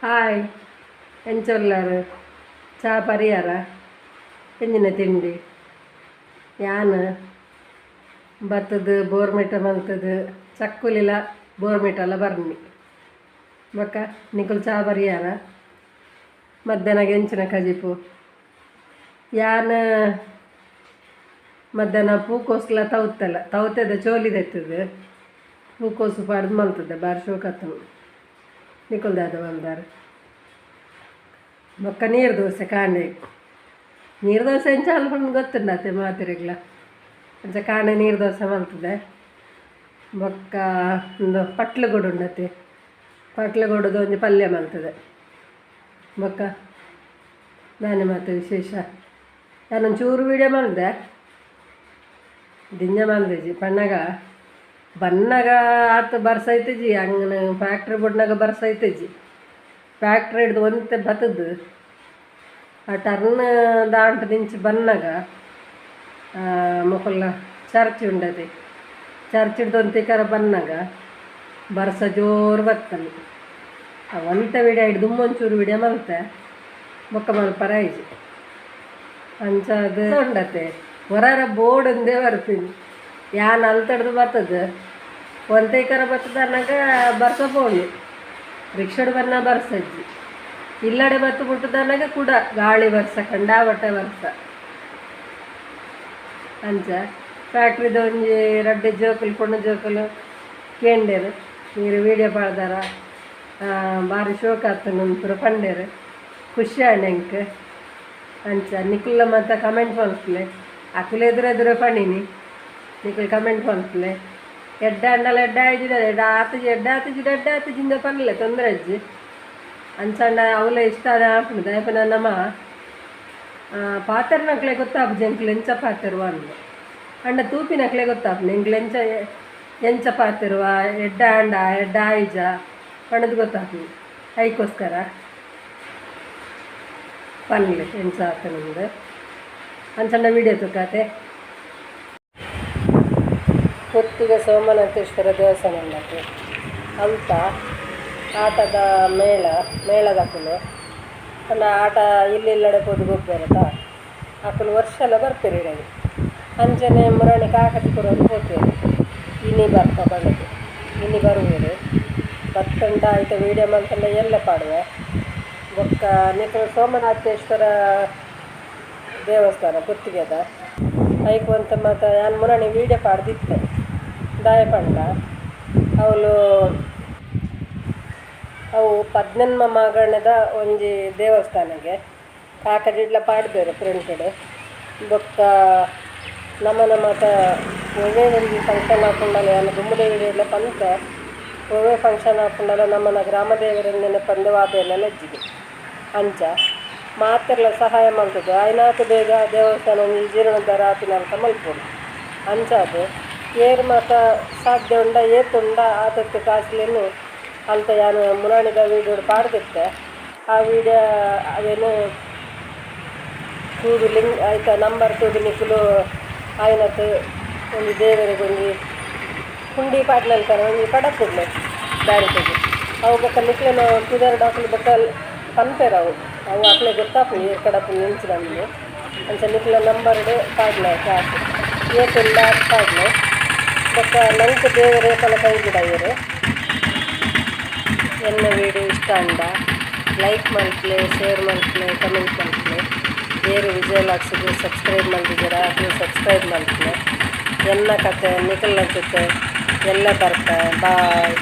Hi, ಎಂಚೊಲ್ಲಾರು? ಚಾ ಪರಿಯಾರ? ಎಂಜಿನ ತಿಂಡಿ? ಯಾನ್ ಬತ್ತದ ಬೋರ್ಮಿಟ ಮಲ್ತದ ಚಕ್ಕುಲಿಲ ಬೋರ್ಮಿಟಲ ಬರ್ನಿ. ಬೊಕ್ಕ ನಿಕುಲು ಚಾ ಪರಿಯಾರ? ಮಧ್ಯಾಹ್ನ ಎಂಚಿನ ಕಜಿಪು? ಯಾನ್ ಮಧ್ಯಾಹ್ನ ಪೂಕೋಸ್ಲ ತೌತಲ್ಲ ತೌತೆದ ಚೋಲಿ ದೆತ್ತದ ಪೂಕೋಸು ಪಾಡ್ದು ಮಲ್ತದೆ. ಬಾರಿ ಶೋಕತ್ತನು. ನಿಕುಲು ದಾದ ಮಲ್ದಾರ್? ಬೊಕ್ಕ ನೀರು ದೋಸೆ ಕಾಂಡೆ. ನೀರು ದೋಸೆ ಎಂಚ ಅಲ್ಪಂದು ಗೊತ್ತುಂಡತೆ ಮಾತೆರೆಗ್ಲ. ಅಂಚ ಕಾಂಡೆ ನೀರು ದೋಸೆ ಮಲ್ತದೆ. ಬೊಕ್ಕ ಉಂದು ಪಟ್ಲುಗೋಡು ಉಂಡತೆ, ಪಟ್ಲುಗೋಡುದ ಒಂಜಿ ಪಲ್ಯ ಮಲ್ತದೆ. ಬೊಕ್ಕ ದಾನೆ ಮಾತ ವಿಶೇಷ? ಯಾನೊಂಚೂರು ವೀಡಿಯೋ ಮಲ್ದೆ, ದಿಂಜ ಮಲ್ದಿಜಿ. ಪನ್ನಗ ಬನ್ನಗ ಆತ್ ಬರ್ಸ ಇತ್ತಿಜಿ. ಅಂಗನ ಫ್ಯಾಕ್ಟ್ರಿ ಬುಡ್ನಾಗ ಬರ್ಸ ಇತ್ತಿಜಿ. ಫ್ಯಾಕ್ಟ್ರಿ ಹಿಡ್ದು ಒಂತೆ ಬತ್ತದು ಆ ಟರ್ನ್ ದಾಂಟ್ ದಿಂಚಿ ಬನ್ನಗ ಮೊಕಲ್ನ ಚರ್ಚ್ ಉಂಡತೆ, ಚರ್ಚ್ ಹಿಡ್ದು ಒಂತೆ ಕರ ಬನ್ನಗ ಬರ್ಸ ಜೋರು ಬತ್ತಂದು. ಆ ಒಂತೆ ವಿಡಿಯೋ ಹಿಡ್ದು ದುಮ್ಮೊಂಚೂರು ವಿಡಿಯೋ ಮಲ್ತೆ, ಬೊಕ್ಕ ಮಲ್ಪರ ಆಯ್ಜಿ. ಅಂಚ ಅದು ಉಂಡತೆ ಹೊರರ ಬೋರ್ಡ್ ಒಂದೇ ಬರ್ಪಿನಿ. ಯಾನ್ ಅಲ್ತಡ್ದು ಬತ್ತದ ಒಂತೆ ಕರ ಬತ್ತದ ಅನ್ನಗ ಬರ್ಸ ಪೋಂಡು. ರಿಕ್ಷಾಡ್ ಬನ್ನ ಬರ್ಸಜ್ಜಿ. ಇಲ್ಲಡೆ ಬತ್ತು ಮುಟ್ಟುದನ್ನಾಗ ಕೂಡ ಗಾಳಿ ಬರ್ಸ, ಕಂಡಾಬಟ್ಟೆ ಬರ್ಸ. ಅಂಚ ಫ್ಯಾಕ್ಟ್ರಿದ ಒಂಜಿ ರಡ್ಡ್ ಜೋಕುಲು, ಪೊಣ್ಣು ಜೋಕುಲು ಕೇಂಡೆರ್, ನೀರು ವೀಡಿಯೋ ಪಾಡ್ದಾರ, ಬಾರಿ ಶೋಕ್ ಆತುಂಡು ಪೂರ ಪಂಡೆರ್. ಖುಷಿ ಆಂಡ್ ಎಂಕ್. ಅಂಚ ನಿಕುಲ್ಲ ಮಾತ ಕಮೆಂಟ್ ಮಲ್ಪುಲೆ. ಅಕುಲು ಎದುರು ಎದುರು ಪಂಡಿನಿ, ನಿಕುಲು ಕಮೆಂಟ್ ಮಲ್ಪುಲೆ. ಎಡ್ಡೆ ಆಂಡಲ ಎಡ್ಡೆ ಆಯ್ಜಿಡ, ಎಡ್ಡೆ ಆತುಜಿ, ಎಡ್ಡೆ ಆತುಜಿ, ಎಡ್ಡೆ ಆತುಜಿಂದ ಪನ್ಲೆ, ತೊಂದರೆ ಇಜ್ಜಿ. ಅಂಚಾಂಡ ಅವಲೇ ಇಷ್ಟ ಆದ ಆಪುಂಡು. ದಾಯೆ ಪಂಡ ನಮ ಪಾತೆರ್ನಕ್ಲೆ ಗೊತ್ತಾಪುಜಿ ಎಂಕ್ಲು ಎಂಚ ಪಾತೆರುವ ಅಂದ್. ಆಂಡ ತೂಪಿನಕ್ಲೆ ಗೊತ್ತಾಪುಂಡು ಎಂಕ್ಲು ಎಂಚ ಎಂಚ ಪಾತೆರುವ, ಎಡ್ಡೆ ಆಂಡ ಎಡ್ಡೆ ಆಯಿಜ ಪಂಡುದು ಗೊತ್ತಾಪುಂಡು. ಐಕೋಸ್ಕರ ಪನ್ಲೆ ಎಂಚ ಆತುಂಡು. ಅಂಚಂಡ ವೀಡಿಯೋ ತೂಕಾತೆ. ಪುತ್ತಿಗೆ ಸೋಮನಾಥೇಶ್ವರ ದೇವಸ್ಥಾನ ಉಂಡತೆ, ಅಲ್ಪ ಆಟದ ಮೇಳ, ಮೇಳದಕುಲು ಪಂಡ ಆಟ ಇಲ್ಲಿ ಇಲ್ಲಡೆ ಪೋದು ಗೊಬ್ಬೆರತ. ಅಕುಲು ವರ್ಷಲ ಬರ್ಪೆರ್ ಇಡೆಗ್. ಅಂಚನೆ ಮುರಾನಿ ಕಾಕಜಿ ಕೊರೊಂದು ಪೋಪೆರ್. ಇನಿ ಬರ್ಪ ಪಂಡುದು ಇನಿ ಬರುವೆರ್. ಬತ್ತುಂಡ ಐತ ವೀಡಿಯೋ ಮಲ್ತುಂಡ ಎಲ್ಲೆ ಪಾಡುವೆ. ಬೊಕ್ಕ ನಿಕುಲು ಸೋಮನಾಥೇಶ್ವರ ದೇವಸ್ಥಾನ ಪುತ್ತಿಗೆದ ಐಕ್ ಒಂತೆ ಮಾತ ಯಾನ್ ಮುರಾನಿ ವೀಡಿಯೋ ಪಾಡ್ದಿತ್ತೆ. ದಾಯೆ ಪಂಡ ಅವ್ಲು ಅವು ಪದ್ನೆನ್ಮ ಮಾಗಣೆದ ಒಂಜಿ ದೇವಸ್ಥಾನಗೆ ಕಾಕಜಿಡ್ಲ ಪಾಡ್ದೆರ್ ಪ್ರಿಂಟೆಡ್. ಬೊಕ್ಕ ನಮನ ಮಾತ ಒವ್ವೆ ಒಂಜಿ ಫಂಕ್ಷನ್ ಆಪುಂಡಲ, ಯಾನ್ ದುಂಬುದ ವೀಡಿಯೋಡ್ಲ ಪಂತೆ, ಒವ್ವೆ ಫಂಕ್ಷನ್ ಆಪುಂಡಲ ನಮನ ಗ್ರಾಮ ದೇವೆರೆನ್ ನೆನಪಂದೆ ವಾದೆರ್ಲಲ ಇಜ್ಜಿಗೆ. ಅಂಚ ಮಾತೆರ್ಲ ಸಹಾಯ ಮಲ್ತುದು ಆಯ್ನಾತ್ ಬೇಗ ದೇವಸ್ಥಾನ ಒಂಜಿ ಜೀರ್ಣೋದ್ಧಾರ ಆಪಿನಲ್ಕ ಮಲ್ಪೊಡು. ಅಂಚಾದ್ ಏರ್ ಮಾತ ಸಾಧ್ಯ ಉಂಡ, ಏತ್ ಉಂಡ ಆತತ್ ಕಾಸ್ಲೆನ್ ಅಲ್ತ ಯಾನ್ ಮುರಾನಿದ ವೀಡಿಯೋಡ್ ಪಾಡ್ದಿತ್ತೆ. ಆ ವೀಡಿಯೋ ಅವೆನ್ ತೂದು ಲಿಂಕ್ ಐತ ನಂಬರ್ ತೂದು ನಿಕುಲು ಆಯ್ನತ್ ಒಂಜಿ ದೇವೆರೆಗ್ ಒಂಜಿ ಹುಂಡಿ ಪಾಡ್ನಲ್ಕನ ಒಂಜಿ ಕಡಪುಡ್ಲೆ ಬ್ಯಾಂಕ್ಗ್. ಅವು ಬೊಕ್ಕ ನಿಕ್ಲೆನ ಪುದರ್ಡ್ ಅಕುಲು ಬೊಕ್ಕ ಪನ್ಪೆರ್. ಅವು ಅವು ಅಕ್ಲೆಗ್ ಗೊತ್ತಾಪುಂಡು ಏರ್ ಕಡಪುಡ್ಲೆ ಎಂಚಿನ ಅಂದ್. ಅಂಚ ನಿಕ್ಲೆನ ನಂಬರ್ಡ್ ಪಾಡ್ಲೆ. ಕಾಸ್ ಏತ್ ಉಂಡ ಆತ್ ಪಾಡ್ಲೆ. ಬೊಕ್ಕ ನಂಕ್ ದೇವೆರ್ ಏಪಲ ಕೈ ಬುಡಯೆರ್. ಎನ್ನ ವೀಡಿಯೋ ಇಷ್ಟ ಆಂಡ ಲೈಕ್ ಮಲ್ಪುಲೆ, ಶೇರ್ ಮಲ್ಪುಲೆ, ಕಮೆಂಟ್ ಮಲ್ಪುಲೆ. ಏರ್ ವಿಜಯ ವ್ಲಾಗ್ಸ್ಗ್ ಸಬ್ಸ್ಕ್ರೈಬ್ ಮಲ್ದಿಜರ, ಅಕುಲು ಸಬ್ಸ್ಕ್ರೈಬ್ ಮಲ್ಪುಲೆ. ಎನ್ನ ಕತೆ ನಿಕಲ್ನ ಜೊತೆ ಎಲ್ಲ ಬರ್ಪೆ. ಬಾಯ್.